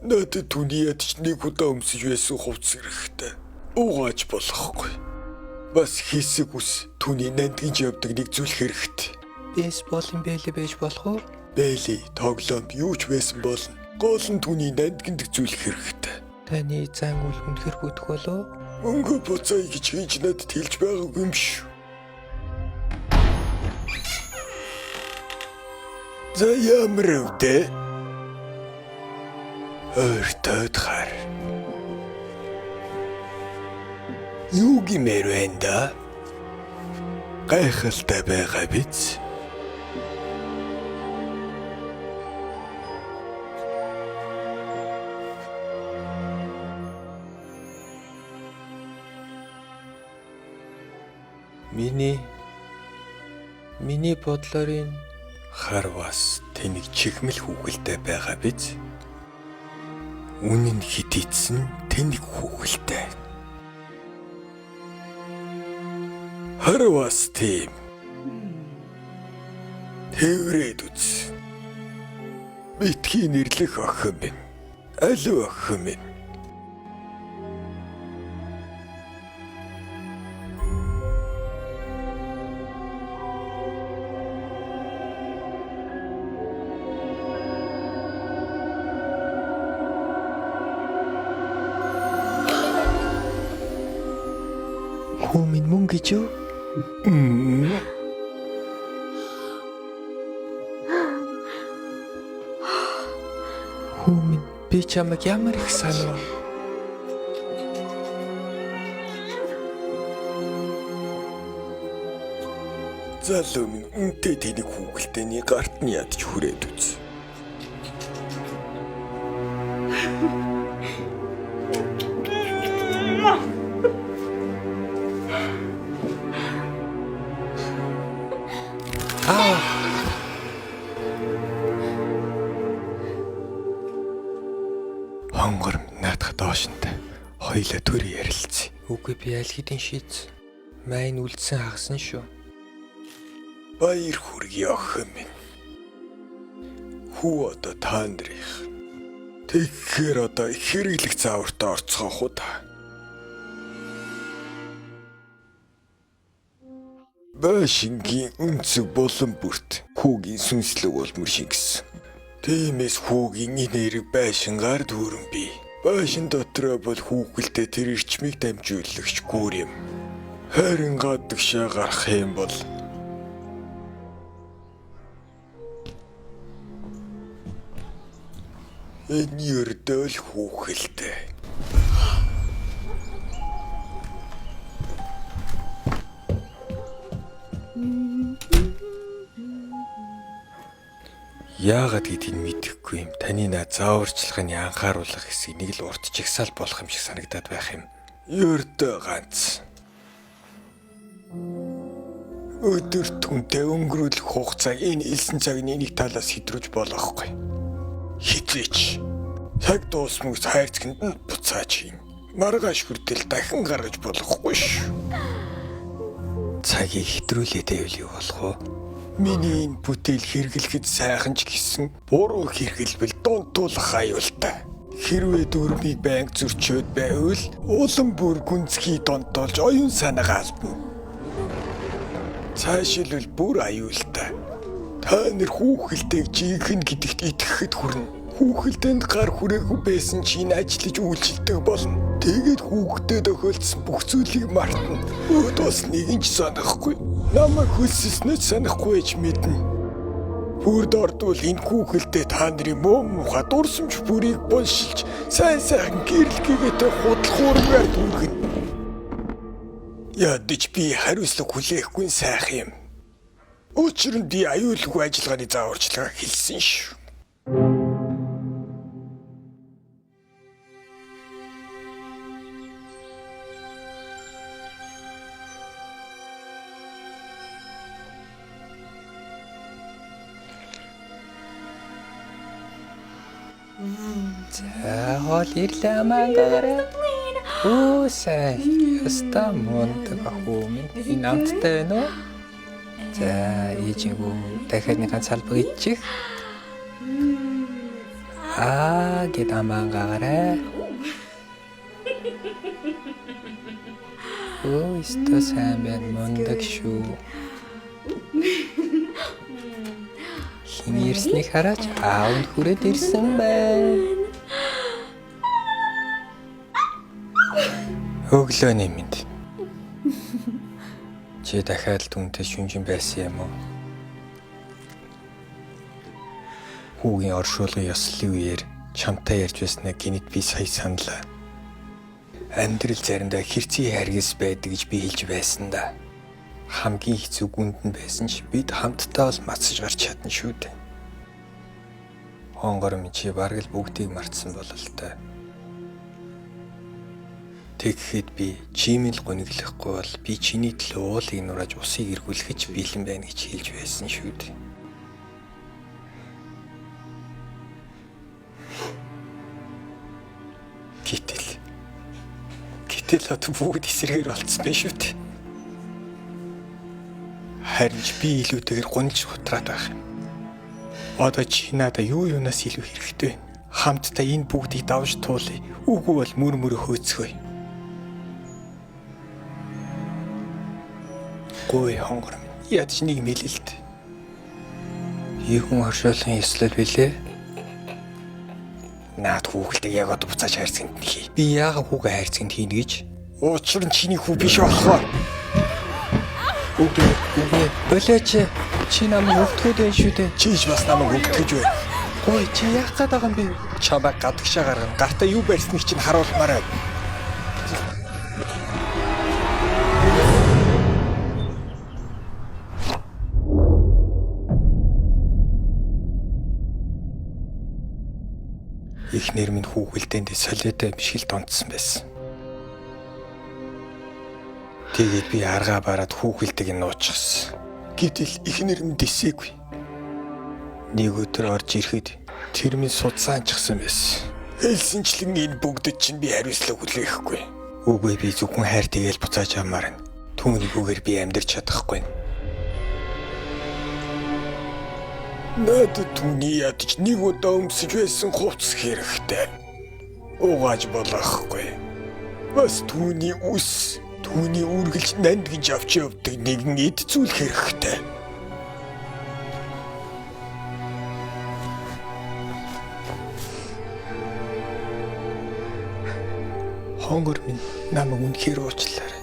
Надад түүний ядч нэг удаа өмсөж байсан хувцас хэрэгтэй. Угааж болохгүй. Бас хэсэг ус түүний нандинж явдаг нэг зүйл хэрэгтэй. Бейсболын бэлэ байж болох уу? Бэли, тоглоом юу ч байсан болно. Гол нь түүний нандиндаг зүйл хэрэгтэй. Таны зан үйл үнэхэр бүтэх болов? Мөнгө буцаая гэж хийж надад хэлж байгаагүй юм шүү. За ямар өвдөө? Ойртоод хар. Юу гэмээр байна да? Гайхалтай байгаа биз? Миний Миний бодлоор энэ Хар бас тэнэг чихмэл хүүхэлтэй байгаа биз? Үнэн нь хитийцсэн тэнэг хүүхэлтэй. Хар бас тийм. Тэврээд үз. Битгий нэрлэх охин минь. Алив охин минь. Хүү минь мөн гэж юу? Хүү минь би чамайг ямар их санав. Залуу минь үнтэй тэнэг хүүхэлтэйний гарт нь ядч хүрээд үз. Аа. Хонгор наадах доошинтай хоёлаа төр ярилцъя. Үгүй би аль хэдийн шийдсэн. Майн үлдсэн хагасан шүү. Баяр хүргэе охин минь. Хүү одоо та нарынх. Тэгэхээр одоо их хэрэглэх заавартай орцгоох уу та. Байшингийн өнцөг болон бүрт хүүгийн сүнслэг улмөр шингэсэн. Тиймээс хүүгийн энэ эрэг байшингаар дүүрэн бий. Байшин дотроо бол хүүхэлдэй тэр эрчмийг дамжуулагч гүр юм. Харин гадагшаа гарах юм бол энэ ердөө л хүүхэлдэй. Яагаад гэдгийг мэдэхгүй юм. Таны наа зааварчилгааны анхааруулах хэсгийг нэг л урт жагсаал болох юм шиг санагдаад байх юм. Ердөө ганц. Өдөрт хүнтэй өнгөрүүлэх хугацааг энэ элсэн цагны нэг талаас хэдрүүлж болохгүй. Хизээч. Цаг дуусмагс хайрцагт нь буцааж хийн. Маргааш хүртэл дахин гаргаж болохгүй ш. Цагийг хэтрүүлээ байвал юу болох вэ? Миний энэ бүтээл хэрэглэхэд сайхан ч гэсэн буруу хэрэглэвэл дунтуулах аюултай. Хэрвээ дүрмийг байнга зөрчөөд байвал улам бүр гүнзгий донтолж оюун санаагаа алдна. Цаашилбал бүр аюултай. Та нар хүүхэлдэйг жинхэнэ гэдэгт итгэхэд хүрнэ. Хүүхэлдэнд гар хүрээгүй байсан чинь ажиллаж үйлчилдэг болно. Тэгээд хүүхдэд тохиолдсон бүх зүйлийг мартна. Өөд бас нэг нь ч санахгүй. Намайг хөлсөлснөө ч санахгүй ч мэднэ. Бүрд ордвол энэ хүүхэлдэй та нарын муу муухай дурсамж бүрийг уншилж сайн сайхан гэрэлгээгээтэй худал хуурмаар дүүргэнэ. Ядаж би хариуцлага хүлээхгүй нь сайхан юм. Учир нь би аюулгүй ажиллагааны зааварчилгаа хэлсэн шүү. За хоол ирлээ мангаараа. Оо сайн. Яста мундаг ах уу минь. Энэ амттай байна уу? За ээжингүү дахиад нэг ганц салбаг идчих. Аа гэд амаа ангаагаарай. Өө, өстой сайн байна, мундаг шүү. Хэн ирснийг хараач, аав нь хүрээд ирсэн байна. Өглөөний мэнд. Чи дахиад л түүнтэй шүнжин байсан юм уу? Хүүгийн оршуулгын ёслолын үеэр чамтай ярьж байснаа гэнэт би сая саналаа. Амьдрал заримдаа хэрцгий харгас байдаг гэж би хэлж байсан да. Хамгийн хэцүү гүнд нь байсан ч бид хамтдаа бол мацаж гарч чадна шүү дээ. Хонгор минь, чи бараг л бүгдийг мартсан бололтой. Тэгэхэд би чимэл гуниглахгүй бол би чиний төлөө уулыг нурааж усыг эргүүлэхэд бэлэн байна гэж хэлж байсан шүү дээ. Гэтэл одоо бүгд эсрэгээр болцсон байх шүү дээ. Харин ч би илүүтэйгээр гунилж хутраад байх юм. Одоо чи надаа юу юунаас илүү хэрэгтэй вэ? Хамтдаа энэ бүгдийг давж туулъя. Үгүй бол мөр мөрө хөөцгөөе. Гуй хонгор минь. Ядч нэг мэлэлт. Ийхэн хоршоолын ёслол билээ. Наад хүүхэлдэг яг одоо буцааж хайрцагт нь хий. Би яагаад хүүгээ хайрцагт хийнэ гэж? Учир нь чиний хүү биш болохоор. Үгүй. Болооч, чи намайг өвтгөөд байна шүү дээ. Чи ч бас намайг өвтгөж байна. Гуй, чи яах гээд байгаа юм бэ? Чамайг гадагшаа гаргана. Гартаа юу барьсныг чинь харуулмаар байна. Эхнэр минь хүүхэлдээндээ солиотой юм шиг л донтсон байсан. Тэгээд би аргаа бараад хүүхэлдэг нь нуучихсан. Гэтэл эхнэр минь дэсээгүй. Нэг өдөр орж ирэхэд тэр минь судсаанчихсан байсан. Хэлсэнчлэн энэ бүгдэд чинь би хариуцлага хүлээхгүй. Үгүй, би зөвхөн хайр тэгээл буцааж авмаар байна. Түүнийгүүгээр би амьдрч чадахгүй. Надад түүний ядаж нэг удаа өмсөж байсан хувцас хэрэгтэй. Угааж болохгүй. Бас түүний үс, түүний үргэлж нанд гэж авч явдаг нэгэн эд зүйл хэрэгтэй. Хонгор минь, намайг үнэхээр уучлаарай.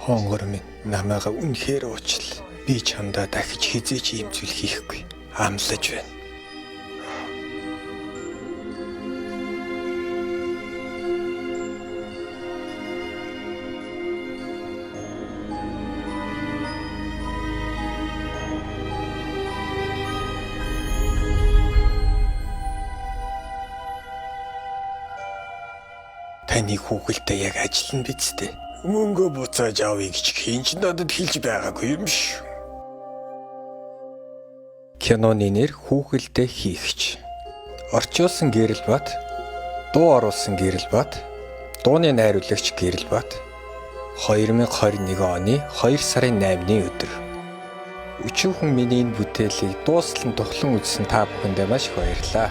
Хонгор минь, намайг үнэхээр уучил. Би чамдаа дахиж хэзээ ч ийм зүйл хийхгүй. Амлаж байна. Таны хүүхэлтэй яг ажиллана биз дээ. Мөнгө буцааж авъя гэж хэн ч надад хэлж байгаагүй юм шүү. Киноны нэр Хүүхэлдэй хийгч. Орчуулсан Гэрэлбат, дуу оруулсан Гэрэлбат, дууны найруулагч Гэрэлбат. 2021 оны 2 сарын 8-ны өдөр. Өчүүхэн миний энэ бүтээлийг дуустал нь тухлан үзсэн та бүхэндээ маш их баярлалаа.